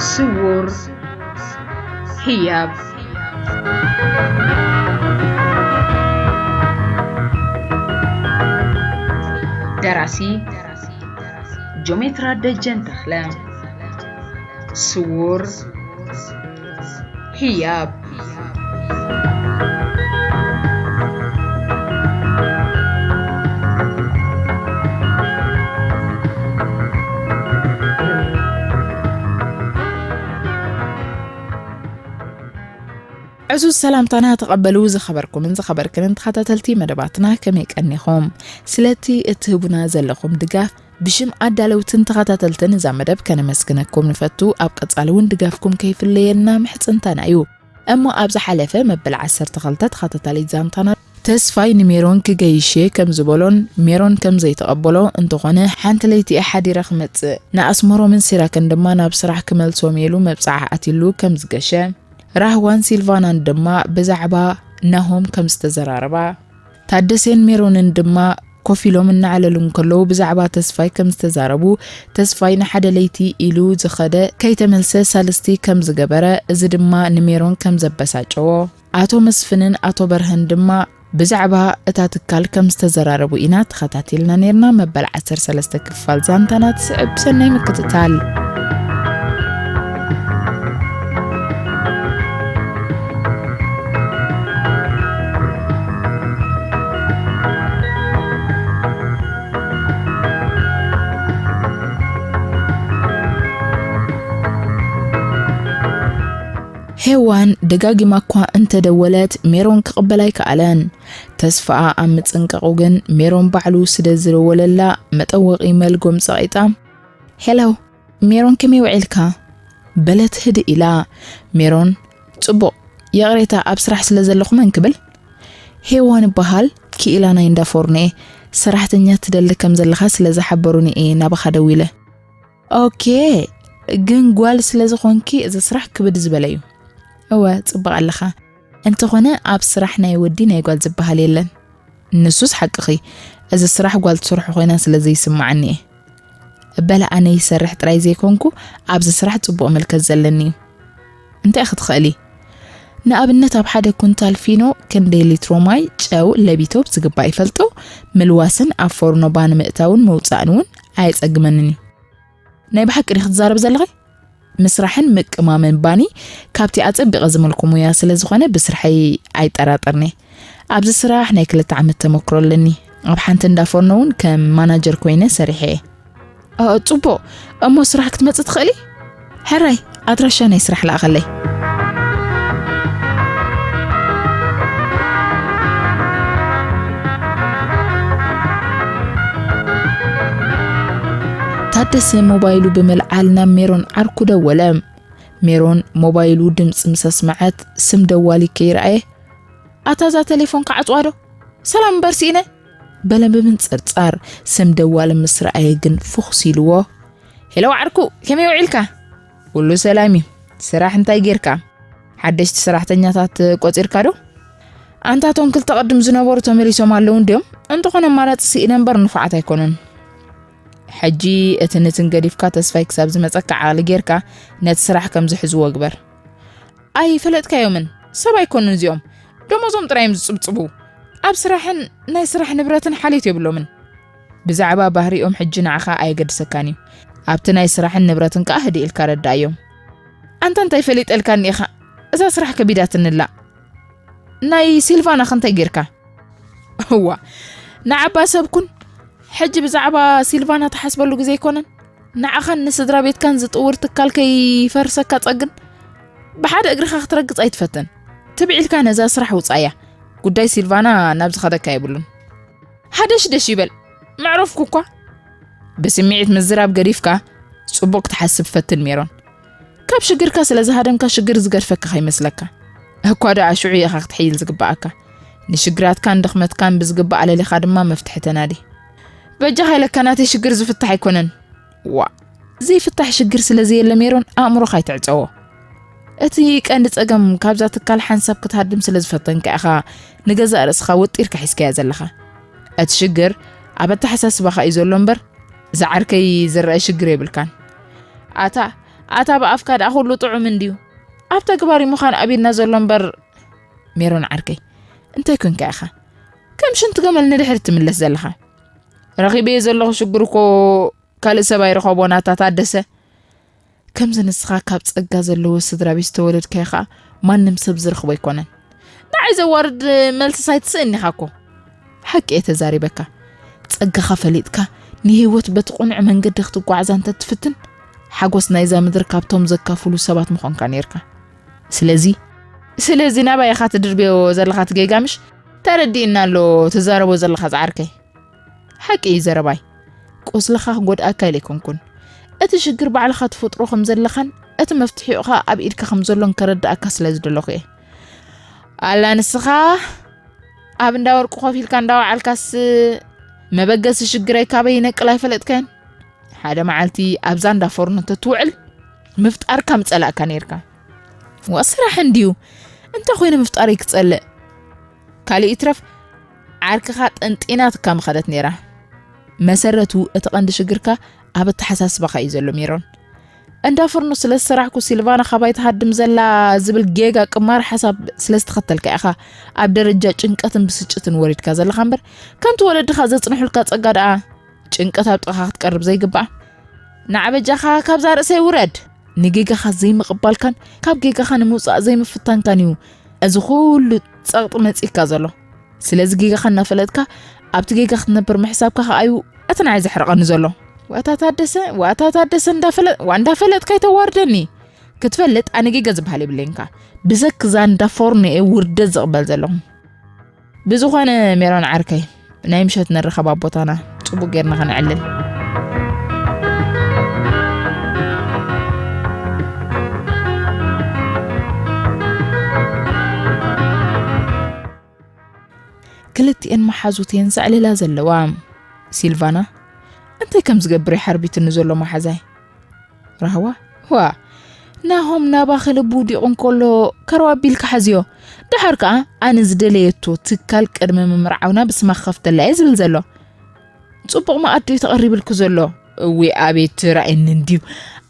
ስዉር ህያብ። ደራሲ ጆሜትራ ደጀን ተኽለ። ስዉር ህያብ። ዕዙዝ ሰላምታና ተቐበሉ። ዝኸበርኩምን ዝኸበርክንን ተኸታተልቲ መደባትና፣ ከመይ ቀኒኹም? ስለቲ እትህቡና ዘለኹም ድጋፍ ብሽም ኣዳለውትን ተኸታተልትን እዛ መደብ ከነመስግነኩም ንፈቱ። ኣብ ቀጻሊ እውን ድጋፍኩም ከይፍለየና ምሕጽንታና እዩ። እሞ ኣብ ዝሓለፈ መበል ዓሰርተ ክልተ ተኸታታሊት ዛንታና፣ ተስፋይ ንሜሮን ክገይሽ እየ ከም ዝበሎን ሜሮን ከም ዘይተቐበሎ፣ እንተኾነ ሓንቲ ለይቲ እየ ሓዲረ ክመጽእ፣ ንኣስመሮምን ሲራክን ድማ ናብ ስራሕ ክመልሶም እየ ኢሉ መብጽዓ ኣትዩሉ ከም ዝገሸ፣ ራህዋን ሲልቫናን ድማ ብዛዕባ ናሆም ከም ዝተዘራረባ፣ ታደሴን ሜሮንን ድማ ኮፍ ኢሎም እናዕለሉ እንከለዉ ብዛዕባ ተስፋይ ከም ዝተዛረቡ፣ ተስፋይ ንሓደ ለይቲ ኢሉ ዝኸደ ከይተመልሰ ሳልስቲ ከም ዝገበረ፣ እዚ ድማ ንሜሮን ከም ዘበሳጨዎ፣ ኣቶ መስፍንን ኣቶ በርሀን ድማ ብዛዕባ እታ ትካል ከም ዝተዘራረቡ ኢና ተኸታቲልና ነይርና። መበል ዓሰርተ ሰለስተ ክፋል ዛንታና ትስዕብ። ሰናይ ምክትታል። ሄዋን ደጋጊማ እኳ እንተደወለት፣ ሜሮን ክቕበል ኣይከኣለን። ተስፋኣ ኣብ ምጽንቃቑ ግን፣ ሜሮን ባዕሉ ስለ ዝደወለላ፣ መጠወቒ መልጎም ጸቒጣ፣ "ሄሎ፣ ሜሮን ከመይ ውዒልካ?" በለት ህድእ ኢላ። ሜሮን፣ "ጽቡቕ፣ ይቕሬታ ኣብ ስራሕ ስለ ዘለኹ መን ክብል?" "ሄዋን እበሃል፣ ክኢላ ናይ እንዳ ፎርኖ እየ። ሰራሕተኛ ትደሊ ከም ዘለኻ ስለ ዝሓበሩኒ እየ ናባኻ ደዊለ." "ኦኬ፣ ግን ጓል ስለ ዝኾንኪ እዚ ስራሕ ክብድ ዝበለ እዩ." "እወ፣ ጽቡቕ ኣለኻ። እንተኾነ ኣብ ስራሕ ናይ ወዲ ናይ ጓል ዝበሃል የለን." "ንሱስ ሓቅኺ፣ እዚ ስራሕ ጓል ትሰርሖ ኮይና ስለ ዘይስምዓኒ እየ። በለ ኣነ ይሰርሕ ጥራይ ዘይኮንኩ ኣብዚ ስራሕ ጽቡቕ ምልከት ዘለኒ እዩ። እንታይ ኢኺ ትኽእሊ? ንኣብነት ኣብ ሓደ ኩንታል ፊኖ ክንደይ ሊትሮ ማይ፣ ጨው፣ ለቢቶብ ዝግባእ ይፈልጦ፣ ምልዋስን ኣብ ፎርኖ ባኒ ምእታውን ምውጻእን እውን ኣየጸግመንን እዩ። ናይ ብሓቂ ዲኺ ትዛረቢ ዘለኺ? ምስራሕን ምቅማምን ባኒ ካብቲ ኣጸቢቐ ዝመልኩ ሙያ ስለ ዝኾነ ብስርሐይ ኣይጠራጠርኒ። ኣብዚ ስራሕ ናይ ክልተ ዓመት ተመክሮ ኣለኒ። ኣብ ሓንቲ እንዳ ፎርኖ እውን ከም ማናጀር ኮይነ ሰሪሐ እየ." "እ፣ ጽቡቕ። እሞ ስራሕ ክትመጽእ ትኽእሊ? ሕራይ፣ ኣድራሻ ናይ ስራሕ ለኣኸለይ." ታደሰ ሞባይሉ ብምልዓል ናብ ሜሮን ዓርኩ ደወለ። ሜሮን ሞባይሉ ድምጺ ምስ ኣስመዐት፣ ስም ደዋሊ ከይረኣየ፣ "ኣታ እዛ ቴሌፎን ክዓጽዋ ዶ? ሰላም እምበር ስኢነ?" በለ ብምንጽርጻር። ስም ደዋሊ ምስ ረኣየ ግን ፍኹስ ኢልዎ፣ "ሄሎ ዓርኩ፣ ከመይ ውዒልካ?" "ኩሉ ሰላም እዩ። ስራሕ እንታይ ጌርካ? ሓደሽቲ ሰራሕተኛታት ቆጺርካ ዶ?" "ኣንታ እቶም ክልተ ቅድም ዝነበሩ ተመሊሶም ኣለዉ እንድዮም? እንተኾነ ኣማራጺ ስኢነ እምበር ንፉዓት ኣይኮኑን። ሕጂ እቲ ንትን ገዲፍካ ተስፋይ ክሳብ ዝመጸካ ዓቕሊ ጌርካ ነቲ ስራሕ ከም ዝሕዝዎ ግበር። ኣይፈለጥካዮምን፣ ሰብ ኣይኮኑን እዚኦም። ደሞዞም ጥራይ እዮም ዝጽብጽቡ። ኣብ ስራሕን ናይ ስራሕ ንብረትን ሓልዮት የብሎምን። ብዛዕባ ባህሪኦም ሕጂ ንዓኻ ኣየገድሰካን እዩ። ኣብቲ ናይ ስራሕን ንብረትን ከኣ ህድእ ኢልካ ረድኣዮም። ኣንታ እንታይ ፈሊጠልካኒ ኢኻ? እዛ ስራሕ ከቢዳትኒ ኣላ። ናይ ሲልቫና ከ እንታይ ጌርካ?" "እዋ፣ ንዓባ ሰብ ኩን። ሕጂ ብዛዕባ ሲልቫና ትሓስበሉ ግዜ ኣይኮነን። ንዓኻን ንስድራ ቤትካን ዝጥውር ትካል ከይፈርሰካ ጸግን። ብሓደ እግርኻ ክትረግጽ ኣይትፈትን። ትብዒልካ ነዛ ስራሕ ውጻያ። ጉዳይ ሲልቫና ናብ ዝኸደካ የብሉን። ሃደሽደሽ ይበል። መዕረፍኩ እኳ።" ብስምዒት ምዝራብ ገዲፍካ ጽቡቕ ክትሓስብ ፈትን ሜሮን። ካብ ሽግርካ ስለ ዝሃደምካ ሽግር ዝገድፈካ ከይመስለካ። እኳ ደኣ ሽዑ ኢኻ ክትሕይል ዝግብኣካ። ንሽግራትካን ድኽመትካን ብዝግባእ ኣለሊኻ ድማ መፍትሒ ተናዲ። በጃኻ ኢለካ ናተይ ሽግር ዝፍታሕ ኣይኮነን። ዋእ፣ ዘይፍታሕ ሽግር ስለ ዘየለ ሜሮን ኣእምሮኻ ኣይትዕጸዎ። እቲ ቀንዲ ጸገም ካብዛ ትካል ሓንሳብ ክትሃድም ስለ ዝፈተንካ ኢኻ ንገዛእ ርእስኻ ወጢርካ ሒዝካያ ዘለኻ። እቲ ሽግር ኣብ ኣተሓሳስባኻ እዩ ዘሎ እምበር፣ ዝዓርከይ ዝረአ ሽግር የብልካን። ኣታ፣ ኣታ ብኣፍካ ደኣ ኩሉ ጥዑም እንድዩ። ኣብ ተግባር እዩ ምዃን ኣቢድና ዘሎ እምበር፣ ሜሮን ዓርከይ፣ እንታይ ኮንካ ኢኻ ከም ሽንቲ ገመል ንድሕሪት ትምለስ ዘለኻ? ረኺበዮ ዘለኹ ሽግር እኮ ካልእ ሰብ ኣይረኸቦን ኣታ ታደሰ። ከምዚ ንስኻ ካብ ጸጋ ዘለዎ ስድራ ቤት ዝተወለድካዮ ኸኣ ማንም ሰብ ዝረኽቦ ኣይኮነን። ንዓይ ዘዋርድ መልስስ ኣይትስእን ኢኻ እኮ። ሓቂ እየ ተዛሪበካ። ጸጋኻ ፈሊጥካ ንህይወት በቲ ቅኑዕ መንገዲ ክትጓዓዛ እንተ ትፍትን፣ ሓጎስ ናይዛ ምድሪ ካብቶም ዘካፍሉ ሰባት ምኾንካ ኔርካ። ስለዚ፣ ስለዚ ናባይ ኢኻ ትድርብዮ ዘለኻ እቲ ጌጋ ምሽ? ተረዲእና ኣሎ ትዛረቦ ዘለኻ ዝዓርከይ። ሓቂ እዩ ዘረባይ። ቁስልኻ ክጎድኣካ ኢለ ኣይኮንኩን። እቲ ሽግር ባዕልኻ ትፈጥሮ ከም ዘለኻን እቲ መፍትሒኡ ኸኣ ኣብ ኢድካ ከም ዘሎን ከረድኣካ ስለ ዝደለኹ እየ። ኣላ ንስኻ ኣብ እንዳ ወርቂ ኮፍ ኢልካ እንዳወዓልካስ መበገሲ ሽግረይ ካበይ ይነቅል ኣይፈለጥካዮን? ሓደ መዓልቲ ኣብዛ እንዳ ፎርኖ እንተትውዕል ምፍጣርካ ምጸላእካ ኔርካ። ዋ ስራሕ እንድዩ። እንታይ ኮይነ ምፍጣረይ ክጸልእ? ካልእ ይትረፍ ዓርክኻ ጠንጢናትካ ምኸደት ኔራ። መሰረቱ እቲ ቀንዲ ሽግርካ ኣብ ኣተሓሳስባኻ እዩ ዘሎ ሜሮን። እንዳ ፎርኖ ስለ ዝሰራሕኩ ሲልቫና ካባይ ትሃድም ዘላ ዝብል ጌጋ ቅማር ሓሳብ ስለ ዝተኸተልካ ኢኻ ኣብ ደረጃ ጭንቀትን ብስጭትን ወሪድካ ዘለኻ እምበር፣ ከምቲ ወለድኻ ዘጽንሑልካ ጸጋ ደኣ ጭንቀት ኣብ ጥቓኻ ክትቀርብ ዘይግባእ። ንዓ በጃኻ ካብዛ ርእሰይ ውረድ። ንጌጋኻ ዘይምቕባልካን ካብ ጌጋኻ ንምውጻእ ዘይምፍታንካን እዩ እዚ ኩሉ ጸቕጢ መጺእካ ዘሎ። ስለዚ ጌጋኻ እናፈለጥካ ኣብቲ ጌጋ ክትነብር ምሕሳብካ ኸኣ እዩ እቲ ንዓይ ዘሕርቐኒ ዘሎ። ዋታ ታደሰ፣ ዋታ ታደሰ እንዳፈለ-፣ ዋ እንዳፈለጥካ ኣይተዋርደኒ። ክትፈልጥ ኣነ ጌጋ ዝበሃል የብለይንካ። ብዘክዛ እንዳ ፎርኖ እየ ውርደት ዝቕበል ዘለኹ። ብዝኾነ ሜሮን ዓርከይ፣ ናይ ምሸት ንራኸብ ኣብ ቦታና፣ ጽቡቕ ጌርና ከነዕልል። ክልቲኤን መሓዙት እየን ዘዕልላ ዘለዋ። ሲልቫና፣ እንታይ ከም ዝገብር እዩ ሓርቢትኒ ዘሎ መሓዛይ? ራህዋ፣ ዋ፣ ናሆም ናባኺ ልቡ ውዲቑ እንከሎ ከረው ኣቢልካ ሓዝዮ። ደሓር ከኣ ኣነ ዝደለየቶ ትካል ቅድሚ ምምርዓውና ብስማ ክኸፍተላ እየ ዝብል ዘሎ። ጽቡቕ መኣዲ እዩ ተቐሪብልኪ ዘሎ። እዊ ኣቤት ትራእየኒ እንድዩ።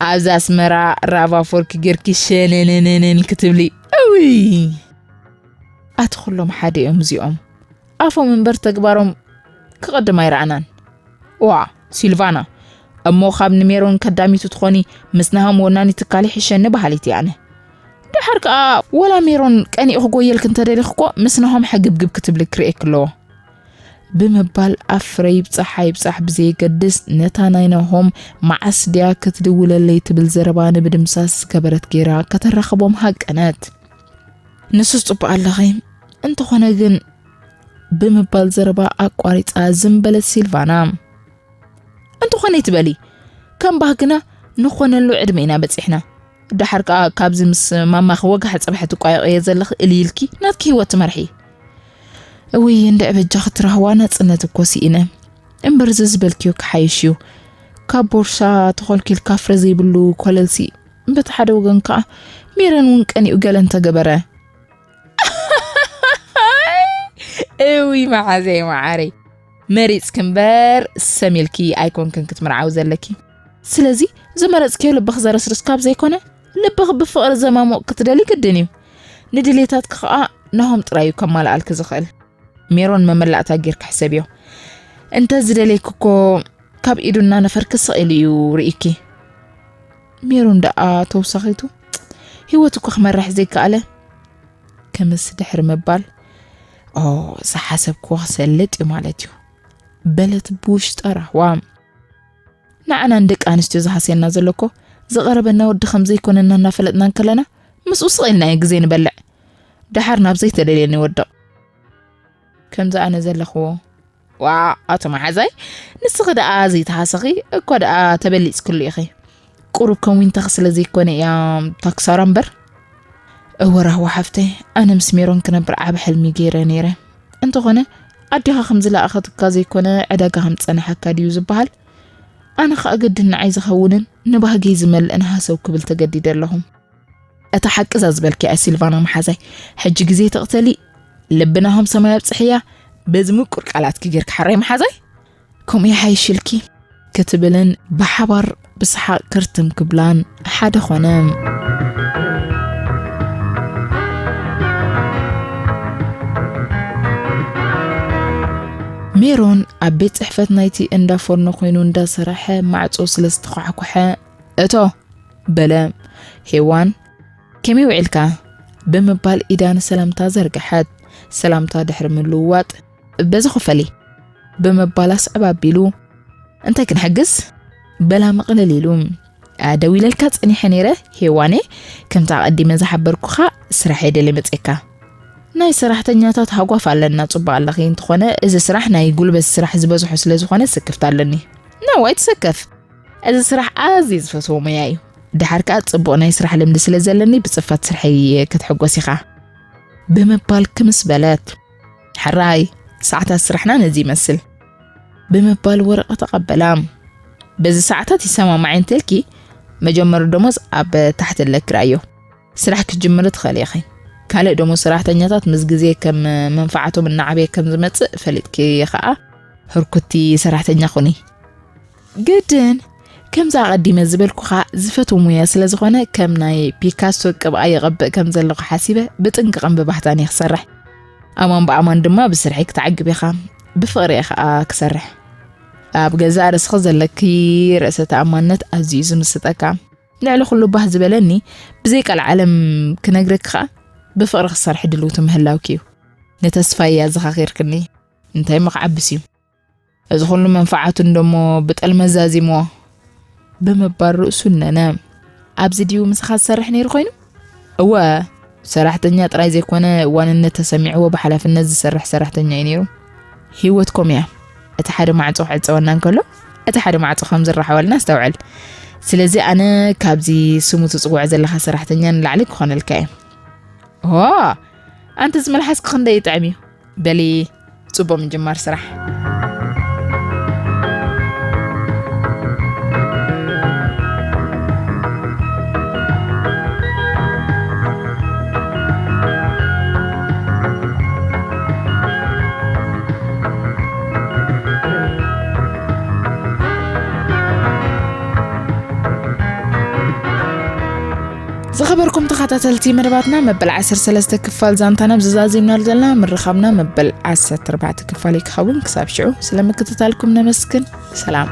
ኣብዚ ኣስመራ ራቫ ፎርክ ጌርኪ ሸነነነነን ክትብሊ። እዊ! ኣቲ ኩሎም ሓደ እዮም እዚኦም። ኣፎም እምበር ተግባሮም ክቕድም ኣይረኣናን። ዋ፣ ሲልቫና፣ እሞ ካብ ንሜሮን ከዳሚቱ ትኾኒ ምስ ናሆም ወናኒ ትካል ይሕሸኒ በሃሊት እየ ኣነ። ደሓር ከኣ ወላ ሜሮን ቀኒኡ ክጎየልኪ እንተደሊኺ እኮ ምስ ናሆም ሕግብግብ ክትብሊ ክርእየኪ ኣለዎ። ብምባል ኣፍ ፍረ ይብጻሕ ኣይብጻሕ ብዘየገድስ ነታ ናይ ናሆም መዓስ ድያ ክትድውለለይ ትብል ዘረባ ንምድምሳስ ዝገበረት ጌራ ከተራኽቦም ሃቀነት። ንሱስ ጽቡቕ ኣለኺ፣ እንተኾነ ግን ብምባል ዘረባ ኣቋሪጻ ዝም በለት ሲልቫና። እንተኾነ ይትበሊ፣ ከም ባህግና ንኾነሉ ዕድመ ኢና በጺሕና። ደሓር ከኣ ካብዚ ምስ ማማኺ ወጋሕ ጽባሕ ትቋየቕዮ ዘለኺ እልይ ኢልኪ ናትኪ ህይወት ትመርሒ። እውይ እንድዒ በጃኺ ትራህዋ ናጽነት እኮ ስኢነ። እምበር እዚ ዝበልክዮ ክሓይሽ እዩ። ካብ ቦርሳ ተኾልኪልካ ፍረ ዘይብሉ ኮለልሲ በቲ ሓደ ወገን ከኣ ሜሮን እውን ቀኒኡ ገለ እንተገበረ። እውይ መሓዘይ መዓረይ፣ መሪጽኪ እምበር ሰሚልኪ ኣይኮንክን ክትምርዓዊ ዘለኪ። ስለዚ ዝመረጽክዮ ልብኺ ዘረስርስ ካብ ዘይኮነ ልብኺ ብፍቕሪ ዘማሙቕ ክትደሊ ግድን እዩ። ንድሌታትኪ ከኣ ናሆም ጥራይ እዩ ከማልኣልኪ ዝኽእል። ሜሮን መመላእታ ጌርኪ ሕሰብዮ። እንተ ዝደልየኪ እኮ ካብ ኢዱ እናነፈርኪ ስቕ ኢሉ እዩ ርኢኪ። ሜሮን ደኣ ተውሳኺቱ ህይወት እኮ ክመርሕ ዘይከኣለ። ክምስ ድሕሪ ምባል፣ ኦ፣ ዝሓሰብክዎ ክሰልጥ እዩ ማለት እዩ። በለት ብውሽጣ ራህዋ። ንዓና ንደቂ ኣንስትዮ ዝሃስየና ዘሎ እኮ ዝቐረበና ወዲ ከም ዘይኮነና እናፈለጥና እንከለና ምስኡ ስቕ ኢልና እዩ ግዜ ንበልዕ። ደሓር ናብ ዘይተደልየ ንወድቕ። ከምዚ ኣነ ዘለኽዎ። ዋ፣ ኣቶ መሓዛይ፣ ንስኺ ደኣ ዘይተሃሰኺ እኮ ደኣ ተበሊጽክሉ ኢኺ። ቁሩብ ከም ዊንታኺ ስለ ዘይኮነ እያ ታክሳራ እምበር። እወ ራህዋ ሓፍተይ፣ ኣነ ምስ ሜሮን ክነብር ዓቢ ሕልሚ ገይረ ነይረ። እንተኾነ ኣዴኻ ከም ዝለኣኸትካ ዘይኮነ ዕዳጋ ከም ዝጸንሓካ ድዩ ዝበሃል? ኣነ ኸኣ ግድን ንዓይ ዝኸውንን ንባህገይ ዝመልእን ሃሰው ክብል ተገዲደ ኣለኹ። እታ ሓቂ እዛ ዝበልኪያ እያ ሲልቫና መሓዛይ። ሕጂ ግዜ ተቕተሊ፣ ልብና ከም ሰማይ ኣብጽሕያ፣ በዚ ምቁር ቃላትኪ ጌርኪ ሓራይ መሓዛይ። ከምኡ ይሓይሽልኪ ክትብልን ብሓባር ብሰሓቕ ክርትም ክብላን ሓደ ኾነ። ሜሮን ኣብ ቤት ጽሕፈት ናይቲ እንዳ ፎርኖ ኮይኑ እንዳሰራሐ ማዕጾ ስለ ዝተኳሕኩሐ፣ "እቶ" በለ። ሄዋን፣ "ከመይ ውዒልካ?" ብምባል ኢዳ ንሰላምታ ዘርግሐት። ሰላምታ ድሕሪ ምልውዋጥ፣ "በዚ ክፈሊ" ብምባል ኣስዕብ ኣቢሉ፣ "እንታይ ክንሕግዝ?" በላ ምቕልል ኢሉ። "ኣ፣ ደዊለልካ ጸኒሐ ነይረ ሄዋኔ፣ ከምቲ ኣቐዲመ ዝሓበርኩኻ ስራሕ እየ ደልየ መጽኤካ። ናይ ሰራሕተኛታት ሃጓፍ ኣለና፣ ጽቡቕ ኣለኺ። እንተኾነ እዚ ስራሕ ናይ ጉልበት ስራሕ ዝበዝሖ ስለ ዝኾነ ስክፍታ ኣለኒ።" "ነው፣ ኣይትሰከፍ። እዚ ስራሕ ኣዝየ ዝፈትዎ ሞያ እዩ። ደሓር ከኣ ጽቡቕ ናይ ስራሕ ልምዲ ስለ ዘለኒ ብጽፈት ስርሐይ ክትሕጎስ ኢኻ" ብምባል ክምስ በለት። "ሕራይ፣ ሰዓታት ስራሕና ነዚ ይመስል" ብምባል ወረቐት ኣቐበላ። "በዚ ሰዓታት ይሰማማዕ እንተልኪ፣ መጀመሪ ደሞዝ ኣብ ታሕቲ ኣለኪ ርኣዮ። ስራሕ ክትጅምሪ ትኽእሊ ኢኺ። ካልእ ደሞዝ ሰራሕተኛታት ምስ ግዜ ከም መንፋዓቶም እናዓበየ ከም ዝመጽእ ፈሊጥኪ ከኣ ህርኩቲ ሰራሕተኛ ኩኒ። ግድን፣ ከምዚ ኣቐዲመ ዝበልኩኻ ዝፈትዎ ሞያ ስለ ዝኾነ፣ ከም ናይ ፒካሶ ቅብኣ ይቐብእ ከም ዘለኹ ሓሲበ ብጥንቅቕን ብባህታን እየ ክሰርሕ። ኣማን ብኣማን ድማ ብስርሐይ ክትዓግብ ኢኻ። ብፍቕሪ እየ ከኣ ክሰርሕ። ኣብ ገዛእ ርእስኺ ዘለኪ ርእሰ ተኣማንነት ኣዝዩ እዩ ዝምስጠካ። ልዕሊ ኩሉ ባህ ዝበለኒ፣ ብዘይ ቃል ዓለም ክነግረኪ ከኣ፣ ብፍቕሪ ክሰርሕ ድልውቲ ምህላውኪ እዩ። ንተስፋይ እያ ኣዘኻኺርክኒ። እንታይ እሞ ክዓብስ እዩ? እዚ ኩሉ መንፈዓቱ እንደሞ ብጠልመዛዚምዎ" ብምባል ርእሱ ነነ። "ኣብዚ ድዩ ምሳኻ ዝሰርሕ ነይሩ ኮይኑ?" "እወ፣ ሰራሕተኛ ጥራይ ዘይኮነ፣ ዋንነት ተሰሚዕዎ ብሓላፍነት ዝሰርሕ ሰራሕተኛ እዩ ነይሩ። ህይወት ከምኡ እያ። እቲ ሓደ ማዕጾ ክዕጸወና እንከሎ፣ እቲ ሓደ ማዕጾ ከም ዝረሓወልና ኣስተውዕል። ስለዚ ኣነ ካብዚ ስሙ ትጽውዖ ዘለኻ ሰራሕተኛ ንላዕሊ ክኾነልካ እየ።" "ኦ፣ ኣንቲ እዚ መልሓስኪ ክንደይ ይጥዕም እዩ። በሊ፣ ጽቡቕ ምጅማር ስራሕ።" ዝኸበርኩም ተኸታተልቲ መደባትና፣ መበል ዓሰርተ ሰለስተ ክፋል ዛንታና ኣብዚ ዛዚምናሉ ዘለና፣ ምርኻብና መበል ዓሰርተ ኣርባዕተ ክፋል እዩ ክኸውን። ክሳብ ሽዑ ስለ ምክትታልኩም ነመስግን። ሰላም።